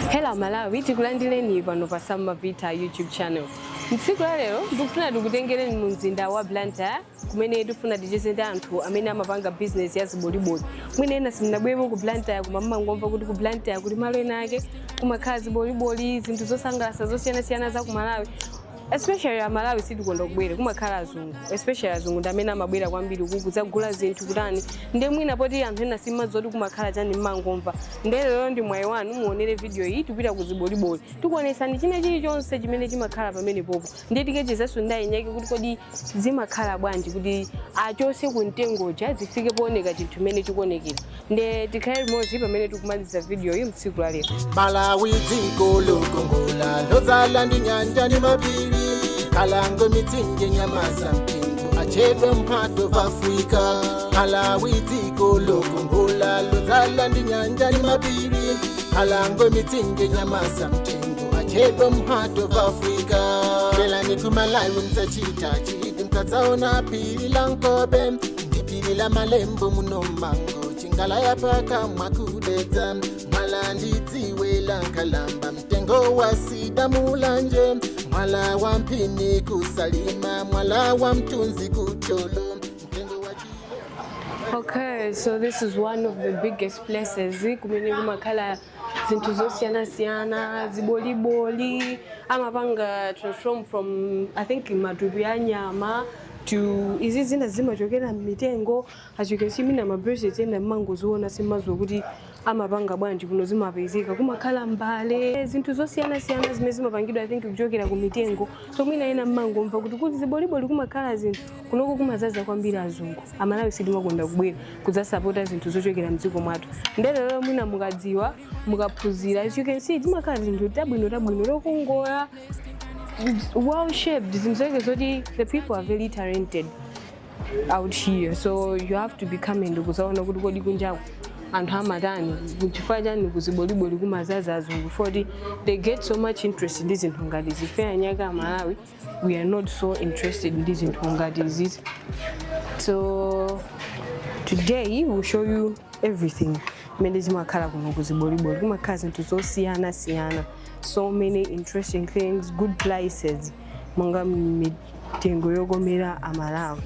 Hello Malawi, tikulandireni pano pa Sam Mavita YouTube channel. Mtsiku la lero ndikufuna tikutengereni mu mzinda wa Blantyre, kumene tifuna ticheze ndi anthu amene amapanga business ya ziboliboli. Mwina ena simunabwerepo ku Blantyre, koma mumangomva kuti ku Blantyre kuli malo ena ake kumakhala ziboliboli, zinthu zosangalatsa zosiyanasiyana za ku Malawi. Especially Amalawi sitikonda kubwera, kumakhala azungu, especially azungu ndi amene amabwera kwambiri uku kudzagula zinthu kutani. Ndiye mwina poti anthu ena simadziwa kuti kumakhala chani, mmangomva. Ndiye lero ndi mwayi wanu, muonere video iyi. Tipita ku ziboliboli, tikuonesani china chilichonse chimene chimakhala pamene popo. Ndiye tikechezenso ndi eni ake kuti kodi zimakhala bwanji kuti achose ku mtengoja zifike pooneka chinthu chimene chikuonekera. Ndiye tikhale limodzi pamene tikumaliza video iyi mtsiku la lero. Malawi, dziko lokongola, lodzala ndi nyanja ndi mapiri, nkhalango, mitsinje, nyama za mtengo, achedwa heart of Africa. Malawi, dziko lokongola, lodzala ndi nyanja ndi mapiri, nkhalango, mitsinje, nyama za mtengo, achedwa heart of Africa. Bwerani ku Malawi, mdzachita chidwi mkadzaona phiri la Nkobe ndi phiri la Malembo muno mango chingalaya pakamwa kudedza mwala ndi dziwe la Nkhalamba, mtengo wa cedar Mulanje, mwala wa Mphini kuSalima, mwala wa Mtunzi kuThyolo, mtengo wa Chile. Okay, so this is one of the biggest places kumene kumakhala zinthu zosiyanasiyana, ziboliboli. Amapanga transform from, I think, matupi a nyama to izi zina zimachokera mmitengo. As you can see, mina ma bracelets ena mmangoziona, simmaziwa kuti amapanga bwanji. Kuno zimapezeka, kumakhala mbale, zinthu zosiyanasiyana zimene zimapangidwa, I think, kuchokera ku mitengo. So mwina ena mmangomva kuti ziboliboli kumakhala zinthu. Kunoko kumazaza kwambiri azungu. Amalawi sitimakonda kubwera kudzasapota zinthu zochokera mdziko mwathu. Ndelero mwina mukadziwa, mukaphunzira. As you can see, timakhala zinthu tabwino tabwino, lokongola, well shaped, zinthu zake zoti the people are very talented out here. So you have to be coming ndikuzaona kuti kodi kunjaku anthu amatani, chifukwa chani kuziboliboli kumazaza azungu, foti they get so much interest ndi zinthu ngati zife. Anyaka Amalawi, we are not so interested ndi zinthu ngati izizi. So today we'll show you everything imene zimakhala kuno kuziboliboli. Kumakhala zinthu zosiyanasiyana, so many interesting things, good prices, monga mitengo yokomera Amalawi.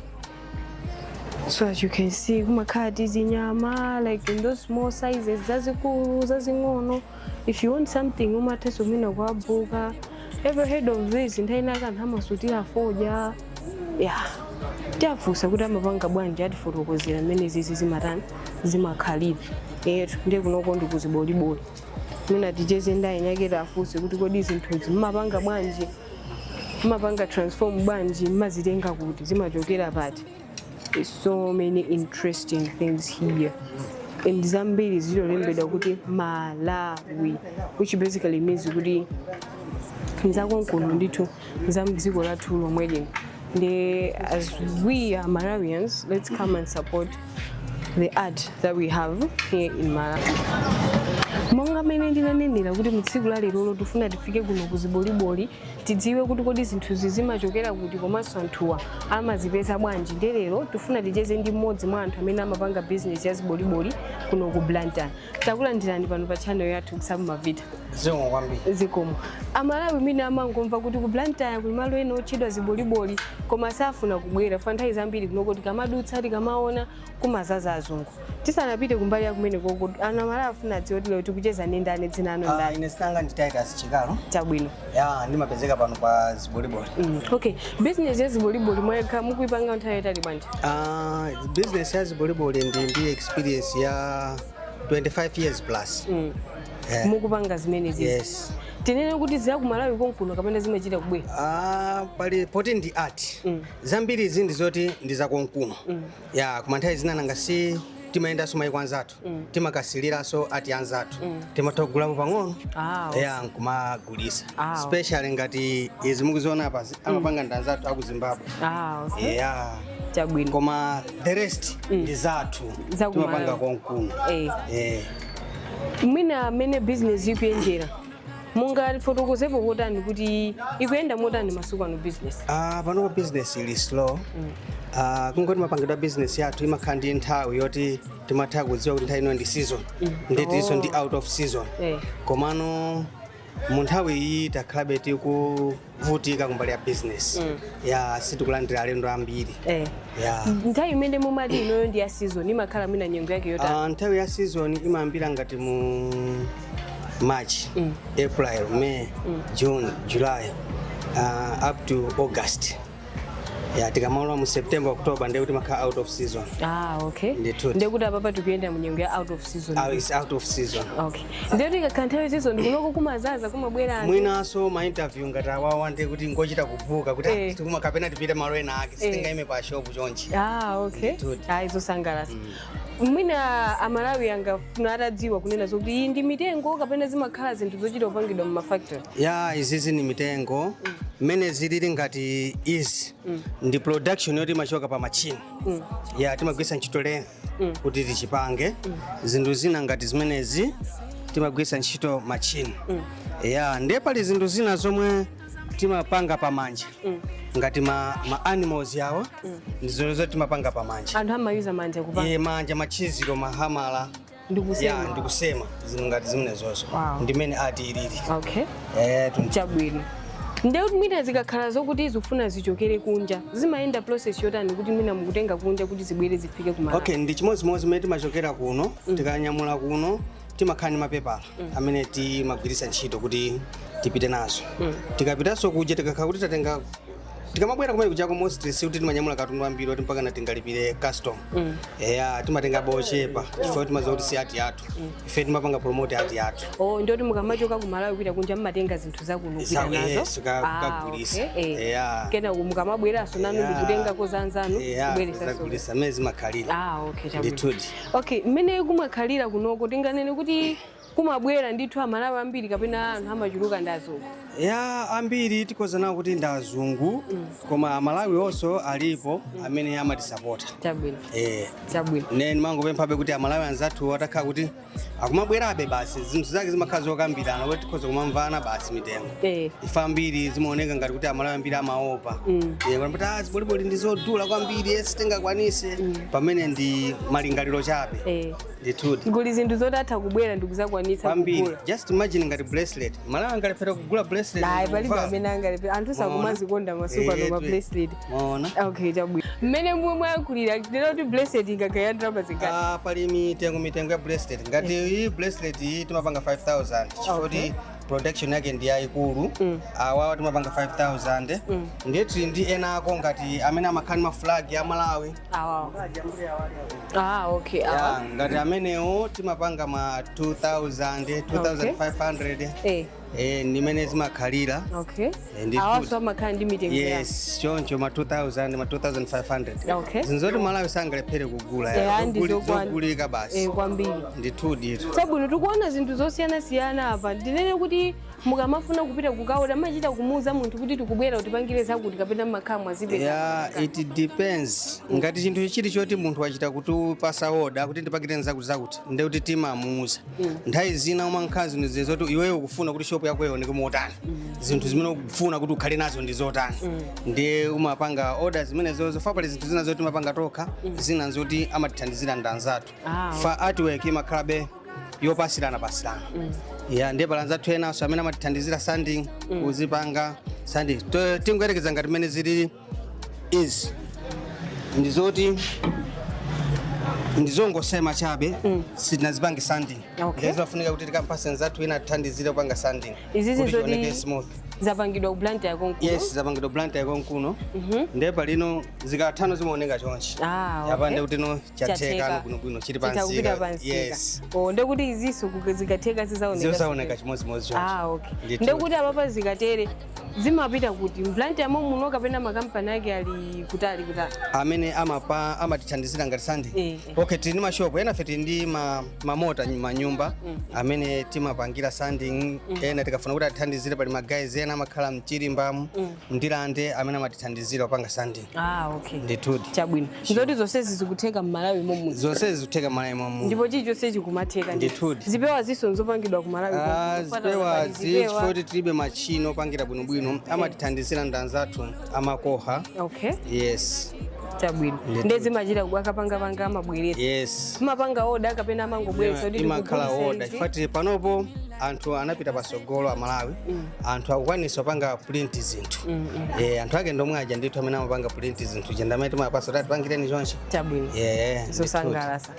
So as you can see, kumakhala tizinyama like in those small sizes, zazikulu, zazing'ono. If you want something, umathenso mwina kuabuka. Ever heard of this? Nthawi inaka anthu amasutira fodya. Yeah, tiafunsa kuti amapanga bwanji, atifotokozera mmene zizi zimatani, zimakhalira etu. Ndiye kunoko ndi kuziboliboli. Mwina ticheze ndi eni ake, afunse kuti kodi zinthuzi mmapanga bwanji, mmapanga transform bwanji, mmazitenga kuti, zimachokera pati? There's so many interesting things here, and zambiri zilolembedwa kuti Malawi, which basically means kuti nzakonkuno ndithu, za mdziko lathu lomwe lino. Ndi as we are Malawians, let's come and support the art that we have here in Malawi. Monga mmene ndinanenera kuti mutsiku la lerolo tifuna tifike kuno kuziboliboli, tidziwe kuti kodi zinthuzi zimachokera kuti, komanso anthuwa amazipeza bwanji. Ndi lero tifuna ticheze ndi mmodzi mwa anthu amene amapanga business ya ziboliboli kuno ku Blantyre. Takulandirani pano pa channel yathu, Sam Mavita. Zikomo kwambiri. Zikomo. Amalawi mine amangomva kuti ku Blantyre kuli malo ena otchedwa ziboliboli, koma safuna kubwera fa nthawi zambiri kunoko tikamadutsa, tikamaona kumazaza azungu. Tisanapite kumbali ya kumene koko, ana Malawi afuna adziwe kuti lero tikucheza ndi ndani, dzina anu ndani? Ine sinanga ndi Titus Chikalo. Chabwino. Ya, ndimapezeka pano pa ziboliboli. Okay, business ya ziboliboli mwekha mukuipanga nthawi yayitali bwanji? Business ya ziboliboli ndi experience ya 25 years plus. Eh. Mukupanga zimenezi? Yes. Tinene kuti za kumalawi konkuno kapena zimachita kubwera? Pali poti ndi art. Zambiri izi ndi zoti ndi zakonkuno. Ya, koma nthawi zina nanga si timayendanso maiko anzathu. Timakasiliranso art anzathu. Timatha kugulapo pang'ono. Ya, nkumagulisa. Especially ngati izi mukuziona apa, amapanga ndi anzathu aku Zimbabwe. Okay. Yeah. Chabwino. Koma the rest ndi zathu. Za ku Timapanga Malawi. konkuno. Eh. Eh. Mwina amene business ikuyendera, Mungalifotokozepo kotani kuti ikuyenda motani masiku ano business? Ah, panopo business ili slow. Kungoti mapangidwe a business yathu imakhala ndi nthawi yoti timatha kudziwa kuti nthawi ino ndi season, ndetiso ndi out of season. Komano mu nthawi iyi takhalabe tikuvutika kumbali ya business ya, sitikulandira alendo ambiri. Ya. Nthawi imene mumati inoyo ndi ya season imakhala mwina nyengo yake yotani? Ah, nthawi ya season imayambira ngati mu March, April, May, June, July, up to August. Ya, tikamalowa mu September, October, ndiye kuti makhala out of season. Ah, okay. Ndithu. Ndekuti apapa tikuyenda mu nyengo ya out of season. Ah, it's out of season. Okay, ndekuti ikakhala nthawi ya season kunoko kumazaza, kumabwera anthu. Mwinaso ma interview ngati awawa ndiye kuti ngochita kubuka kuti tikuma kapena tipite malo ena ake, sitingaime pa shop chonchi. Ah, okay. Ndithu. Ayi, zosangalatsa. Mwina Amalawi angafuna atadziwa kunena zokuti iyi ndi mitengo kapena zimakhala zinthu zochita kupangidwa mu mafactory? Ya, izizi ni mitengo mmene zilili. Ngati izi ndi production yoti imachoka pa machine. Ya, timagwisa ntchito lathe kuti tichipange. Zinthu zina ngati zimenezi timagwisa ntchito machine. Ya, ndiye pali zinthu zina zomwe timapanga pamanja ngati ma animals yawa, ndi zinthu zoti timapanga pamanja. Anthu amayuza manja kupanga? Ye, manja, machiziro, mahamala. Ndikusema. Ya, ndikusema zinthu ngati zimenezozo. Ndimene ati ilili. Chabwino. Ndekuti mwina zikakhala zokuti zikufuna zichokere kunja, zimayenda process yotani kuti mwina mukutenga kunja kuti zibwere zifike kumalawi? Okay, ndi chimodzimodzi mmene timachokera kuno. Tikanyamula kuno timakhala ndi mapepala amene timagwiritsa ntchito kuti tipite nazo. Tikapitanso kuja, tikakhala kuti tatenga, tikamabwera kumene kujako, mostly sikuti timanyamula katundu ambiri oti mpaka tingalipire custom. Eya, timatenga bochepa chifukwa timaziwa kuti si art yathu. Ife timapanga promote art yathu. Oh, ndoti mukamachoka ku Malawi kupita kunja mmatenga zinthu zakuno kupita nazo? Yes, kukagulisa. Okay. Yeah. Kenako mukamabweranso nanu ndikutengako za anzanu kubweresanso. Kugulisa amene zimakhalira. Ah, okay, chabwino. Ndithudi. Okay, mmene kumakhalira kunoko, tinganene kuti kumabwera ndithu Amalawi ambiri kapena anthu amachuluka ndi azungu? Ya, ambiri tikhoza nawo kuti ndi azungu, koma Amalawi onso alipo amene amatisapota. Chabwino. Ne ndimangopemphabe kuti Amalawi anzathu atakhala kuti akumabwerabe basi, zinthu zake zimakhala zokambirana kuti tikhoza kumamvana basi mitengo. Ife ambiri zimaoneka ngati kuti Amalawi ambiri amaopa. Kuti ah, ziboliboli ndi zodula kwambiri, sitingakwanise, pamene ndi malingaliro chabe. Ndithudi. Kuli zinthu zoti atha kubwera ndikuzakwanitsa Kwambiri. kugula. Just imagine ngati bracelet, Malawi angalephera kugula bracelet? Ayi, palibe Kuvala. amene angalephera. Anthu sakumazikonda masiku ano ma bracelet. Maona. Okay, chabwino. Mmene mwe mwayankhulira, ndinena kuti bracelet ingakhala ndalama zingati? Ah, pali mitengo mitengo ya bracelet. Ngati iyi bracelet iyi timapanga 5000 chifukwa kuti production yake ndi yayikulu. Awawa timapanga 5000. Ndiye tili ndi ena ako ngati amene amakhala ndi maflag ya Malawi. Awawa? Ah, okay, awa. Ya, ngati amenewo timapanga ma 2000, 2500. Ndimene zimakhalira. Ndithudi. Awaso amakhala ndi mitengo yawo? Yes, choncho ma 2000, ma 2500. Zinthu zoti Malawi sangalephere kugula. Ndi Zogulika basi. Kwambiri. Ndithudi itu. Chabwino, tikuona zinthu zosiyanasiyana apa. Ndinene kuti mukamafuna kupita kukaoda, machita kumuuza munthu kuti tikubwera utipangire zakuti, kapena mmakhala mwazipeza? Yeah, it depends. Ngati chinthu chili choti munthu wachita kutipasa order kuti ndipangire zakuti zakuti, ndiye kuti timamuuza. Nthawi zina umankhala zinthu zili zoti iweyo ukufuna kuti shop yako ioneke motani, zinthu zimene ukufuna kuti ukhale nazo ndi zotani, ndiye umapanga order zimenezozo. Fa pali zinthu zina zoti timapanga tokha, zina zoti amatithandizira ndi anzathu. Fa artwork imakhalabe yopasirana pasirana. Ya, ndiye pali anzathu enanso amene amatithandizira sanding, kuzipanga sanding. Tingoyerekeza ngati mmene zilili izi, ndizoti ndizongosema chabe, sitinazipange sanding. Ndiye zimafunika kuti tikampase nzathu ina atithandizire kupanga sanding Izizi kuti zoti chioneke smooth. Zapangidwa ku Blantyre yakonkuno? Yes, zapangidwa Blantyre yakonkuno. Ndiye palino zikathano zimaoneka chonchi. Yapa ndiye kuti no chatheka bwinobwino, chili Chitha kupita pansika. pansika. Yes. Oh, ndekuti izinso zikatheka zizaoneka? Zizaoneka chimodzimodzi chonchi. Ah, okay. Ndithu. Ndekuti apapa zikatere zimapita kuti, Blantyre muno kapena makampani ake ali kutali kutali? Amene amapa amatithandizira ngati sanding? Okay, tili ndi mashopu ena. Fe tili ndi mamota manyumba amene timapangira sanding. Ena tikafuna kuti atithandizire, pali ma guys ena. amene amakhala mchilimbamu, Ndilande, amene amatithandizira kupanga sanding. Ah, okay. Ndithudi. Chabwino, nzoti zonsezi zikutheka m'Malawi momwe? Zonsezi zikutheka m'Malawi momwe. Ndipo chilichonse chikumatheka? Ndithudi. Zipewa zinso nzopangidwa ku Malawi Ah, konkuno? zipewazi, Zipewa. chifukwa kuti tilibe machine opangira bwinobwino, amatithandizira ndi anzathu amakoha. Yes. Chabwino. Ndithudi. Ndezimachita akapangapanga amabweretsa? Yes. Mapanga order kapena amangobweretsa kuti Imakhala tikugulitsa order, izi? chifukwa tili panopo anthu anapita pasogolo, Amalawi, anthu akukwanisa kupanga print zinthu. Anthu ake ndomwe aja ndithu amene amapanga print zinthu je ndamene timapasa kuti atipangireni chonchi. Chabwino. Yeah. Zosangalatsa.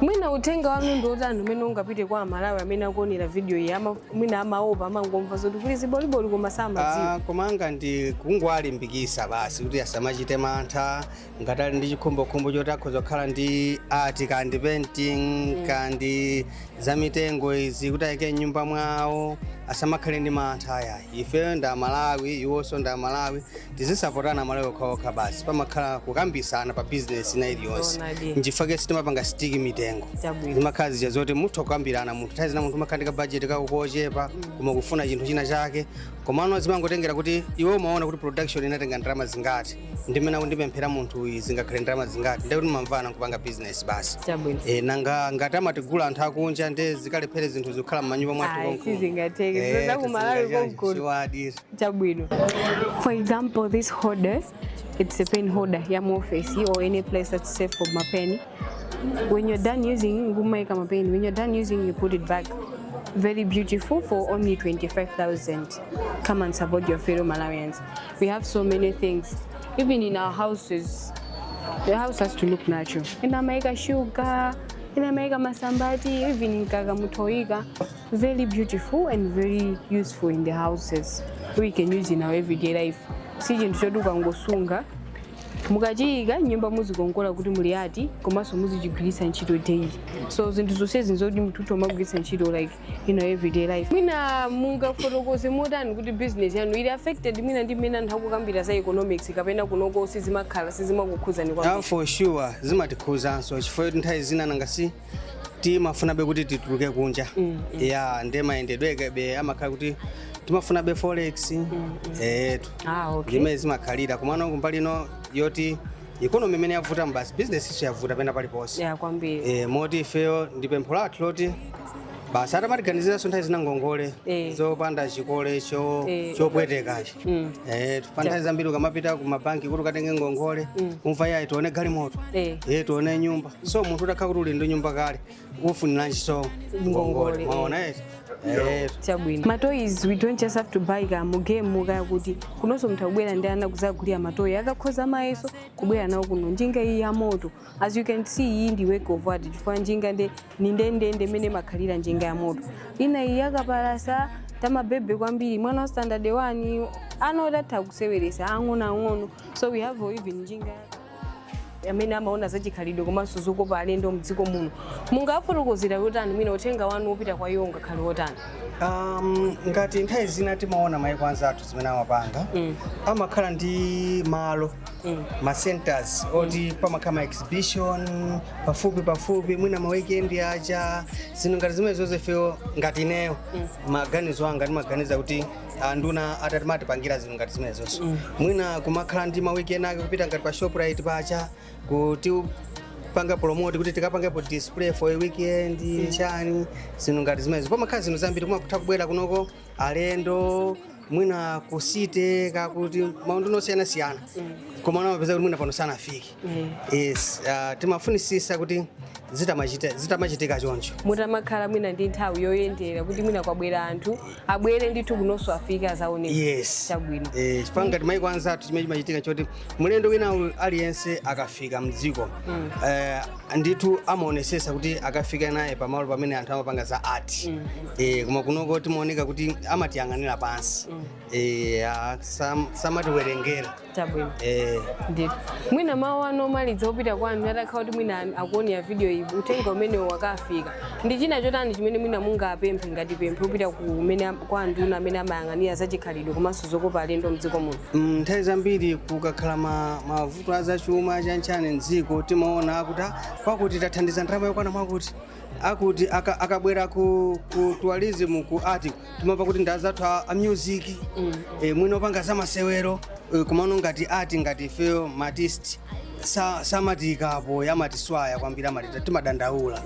Mwina uthenga wanu ndi otani umene ungapite kwa Amalawi amene akuonera video iyi, mwina amaopa, amangomva zoti kuli ziboliboli koma samadziwa? Ah, komanga ndi kungowalimbikisa basi kuti asamachite mantha ngati ali ndi chikhumbokhumbo choti akhoza kukhala ndi art, kandi painting, kandi za mitengo izi, kuti ayike m'nyumba mwawo, asamakhale ndi mantha ayayi. Ife ndi Amalawi, iwonso ndi Amalawi, tizisapotana Amalawi okhaokha basi. Pamakhala kukambisana pa business ina iliyonse. Zoonadi. Nchifukwa sitimapanga stick mitengo. Zimakhala zija zoti mutha kukambirana munthu. Nthawi zina munthu umakhala ndi kabajeti kako kochepa koma kufuna chinthu china chake, komano zimangotengera kuti iwe umaona kuti production inatenga ndalama zingati, ndimene akundipemphera munthu uyu zingakhale ndalama zingati, ndekuti mamvana nkupanga business basi. Nanga ngati amatigula anthu akunja, nde zikalephere zinthu zikukhala m'manyumba mwathu Ayi, konkuno? sizingatheke. Za ku Malawi konkuno. Siwadira. Chabwino. For example, this holder, it's a pen holder ya mu office or any place that's safe for mapeni. When you're done using, ngumaika mapeni. When you're done using, you put it back. Very beautiful for only 25,000. Come and support your fellow Malawians. We have so many things. Even in our houses, the house has to look natural. Inamaika sugar, inamaika masambati, even mkaka mutoika. Very beautiful and very useful in the houses. We can use in our everyday life. Si chinthu choti ukangosunga, mukachiyika nyumba muzikongola kuti muli ati, komanso muzichigwiritsa ntchito daily. So zinthu zonsezi nzoti munthu umagwiritsa ntchito like in our everyday life. Mwina mungafotokoze motani kuti business yanu ili affected mwina ndi mmene anthu akukambira za economics, kapena kunoko sizimakhala, sizimakukhuzani Ah, kwambiri? for sure zimatikhuzanso, chifukwa choti nthawi zina nangasi timafunabe kuti tituluke kunja ya nde mayendedwekebe amakhala kuti timafunabe forex etu. Ah, okay. Ndimene zimakhalira. Komano kumbali ino yoti economy imene yavuta, mbasi business iso yavuta pena paliponse. Ya, kwambiri. Moti ifeyo ndi pempho lathu loti basi atamatiganiziranso nthawi zina ngongole zopanda chikole chopwetekachi. Pa nthawi zambiri ukamapita ku mabanki kuti ukatenge ngongole, umva, "Yayi, tione galimoto, tione nyumba." So munthu utakhala kuti uli ndi nyumba kale, ufuniranji so ngongole? Ngongole. Mwaona eti? Chabwino. Matoys, we don't just have to buy ka mu game kaya kuti kunonso munthu akubwera ndi ana kuzagulira matoyi, akakhoza mayeso kubwera nawo kuno. Njinga iyi ya moto, as you can see, iyi ndi work of art, chifukwa njinga nde ni ndendende imene makhalira njinga ya moto. Ina iyi yakapalasa tamabebe kwambiri, mwana wa standard 1 ana otatha kuseweresa ang'onoang'ono. So we have even njinga. Amene amaona zachikhalidwe komanso zokopa alendo mdziko muno, mungafotokozera wotani? Mwina uthenga wanu wopita kwa iwo ngakhale wotani? Ngati nthawi zina timaona maiko anzathu zimene amapanga, amakhala ndi malo, ma centers oti pamakhala ma exhibition pafupi pafupi, mwina ma weekend aja, zinthu ngati zimene zonse. Ifeyo ngati ineyo, maganizo anga, ndimaganiza kuti anduna atati matipangira zinthu ngati zimene zonso, mwina kumakhala ndi ma weekend ake, kupita ngati pa Shoprite pacha, kuti panga promote kuti tikapangepo display for a weekend, chani, zinthu ngati zimenezo. Pamakhala zinthu zambiri, kumakutha kubwera kunoko alendo, mwina kusite kakuti maundu osiyanasiyana, koma amapeza kuti mwina pano sanafike. Yes, timafunisisa kuti zitamachitika choncho. Mutamakhala mwina ndi nthawi yoyendera kuti mwina kwabwera anthu, abwere ndithu kunonso, afike azaoneka. Yes. Chabwino. Chifukwa ngati maiko anzathu, chimene chimachitika choti mlendo wina aliyense akafika mdziko, ndithu amaonesesa kuti akafika naye pamalo pamene anthu amapanga za art. Koma kunoko timaoneka kuti amatiyang'anira pansi, samatiwerengera. Chabwino. Eh. Ndithu, mwina mawu anu omaliza opita kwa anthu atakhala kuti mwina akuonera video iyi, uthenga umenewo wakafika, ndi china chotani chimene mwina mungapemphe ngati pemphe upita kumene kwa anduna amene amayang'anira zachikhalidwe komanso zokopa alendo mdziko muno? Nthawi zambiri kukakhala mavuto azachuma chanchani mdziko, timaona akuti, "Ah, kwakuti tathandiza ndalama yokwana mwakuti." Akuti akabwera ku tourism, ku art, timamva kuti ndi azathu a music, mwina opanga zamasewero, komano ngati art, ngati ifeyo ma artist, samatiyikapo, amatiswaya kwambiri, amati timadandaula.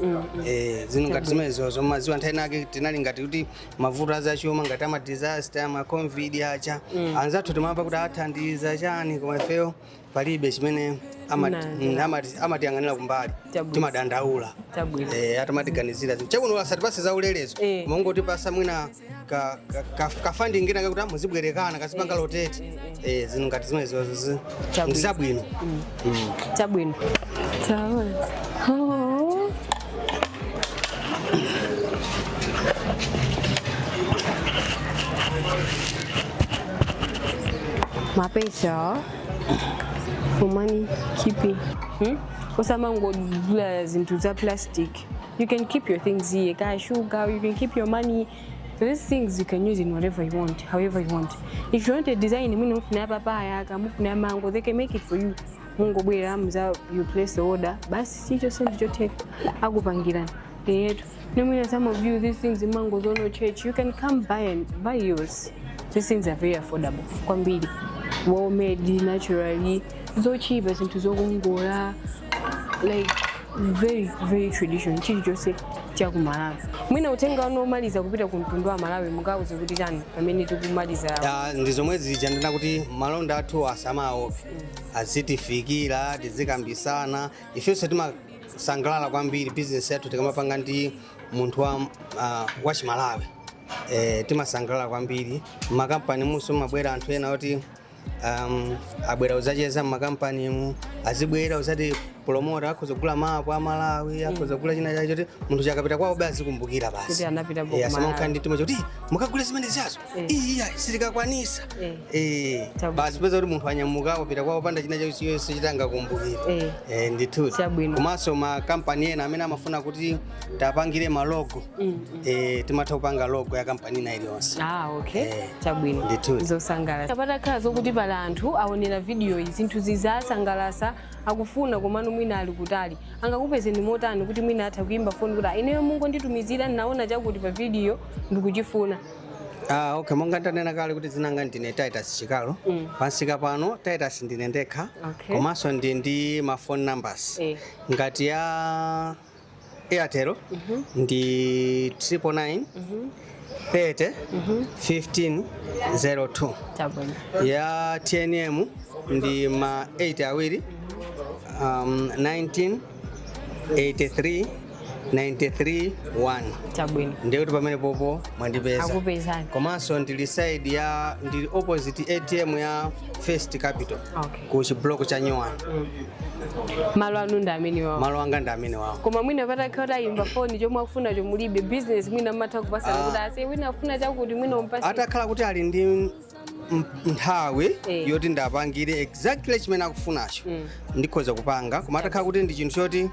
Zinthu ngati zimenezozo. Maziwa nthawi nake tinali ngati kuti mavuto azachuma, ngati ama disaster, ama COVID acha, anzathu timamva kuti athandiza chani, koma ifeyo palibe chimene amatiyang'anira kumbali. Timadandaula. Atamatiganizira zinthu chabwino, asatipase zaulelezo, mongotipasa mwina ka funding kena kakuti muzibwerekana, kazipanga rotate, zinthu ngati zimenezozo zabwino. Chabwino. Taona. Oh. Mapesa for money keeping. Usamangodula zinthu za plastic. You can keep your things here. Ka sugar, you can keep your money. These things you can use in whatever you want, however you want. If you want a design, mwina mufuna papaya, ka mufuna mango, they can make it for you. Mungobwera muza, you place the order. Basi, chicho ndichotheka. Akupangirani. Yetu. Nomina some of you, these things mango zono church, you can come buy and buy yours. These things are very affordable. Kwambiri. Well made, naturally. Zochipa, zinthu zokongola, like very very traditional, chilichonse chakumalawi. Mwina uthenga wanu omaliza kupita ku mtundu wa Malawi, mukauze kuti chani pamene tikumaliza? Ah, ndi zomwe zija ndina kuti malonda athu asamaope, azitifikira, tizikambisana. Ifenso timasangalala kwambiri business yathu tikamapanga ndi munthu wa Chimalawi. Timasangalala kwambiri. Makampani muso mabwera anthu ena oti abwera uzacheza mmakampanimu, azibwera uzati promota, akhoza kugula mapu a Malawi, akhoza kugula china chacho kuti munthu chakapita kwawo be azikumbukira basi. Kuti anapita ku Asamakhala Malawi. ndi mtima choti mukagule zimene zazo, iya, sitikakwanisa. Chabwino. Basi peza kuti munthu anyamuka wapita kwawo panda china chonse chitangakumbukira. Ndithu. Chabwino. Komanso makampani ena amene amafuna kuti tapangire ma logo, timatha kupanga logo ya kampani ina iliyonse. Ah, okay. Chabwino. Ndithu. Zosangalatsa. Patakhala zokuti pala anthu aonera video iyi, zinthu zizasangalatsa, akufuna, komano mwina ali kutali, angakupezeni motani kuti mwina atha kuimba foni kuti, "Ah, ineyo mungonditumizira, ndinaona chakuti pa video, ndikuchifuna"? Ah, okay, monga ndanena kale kuti dzinanga ndine Titus Chikalo. Pansika pano Titus ndine ndekha. Komanso ndi ma phone numbers. Ngati ya Airtel ndi 999 30 15 02. Chabwino. Ya TNM ndi ma 8 awiri 19 83 93 1. Chabwino. Ndiye kuti pamene popo mwandipeza. Akupezani. Komanso ndili side ya, ndili opposite ATM ya First Capital, ku chiblock cha Nyuwani. Malo anu ndi amene wawo? Malo anga ndi amene wawo. Koma mwina patakhala kuti ayimba foni, chomwe akufuna chomulibe, business mwina mmatha kupasana kuti ase wina afuna chakuti, mwina umpase? Atakhala kuti ali ndi nthawi yoti ndapangire exactly chimene akufunacho, ndikhoza kupanga. Koma atakhala kuti ndi chinthu choti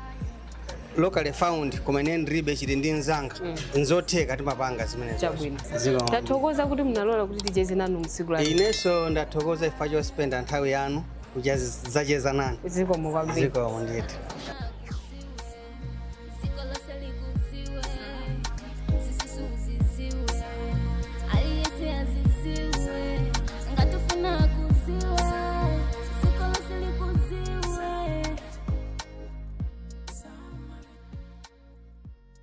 locally found, koma ine ndilibe, chili ndi mzanga, nzotheka, timapanga zimenezo. Chabwino. Zikomo. Tathokoza kuti munalola kuti ticheze nanu msiku la Inenso ndathokoza chifukwa chospenda nthawi yanu kucheza nane. Zikomo kwambiri. Zikomo ndithu.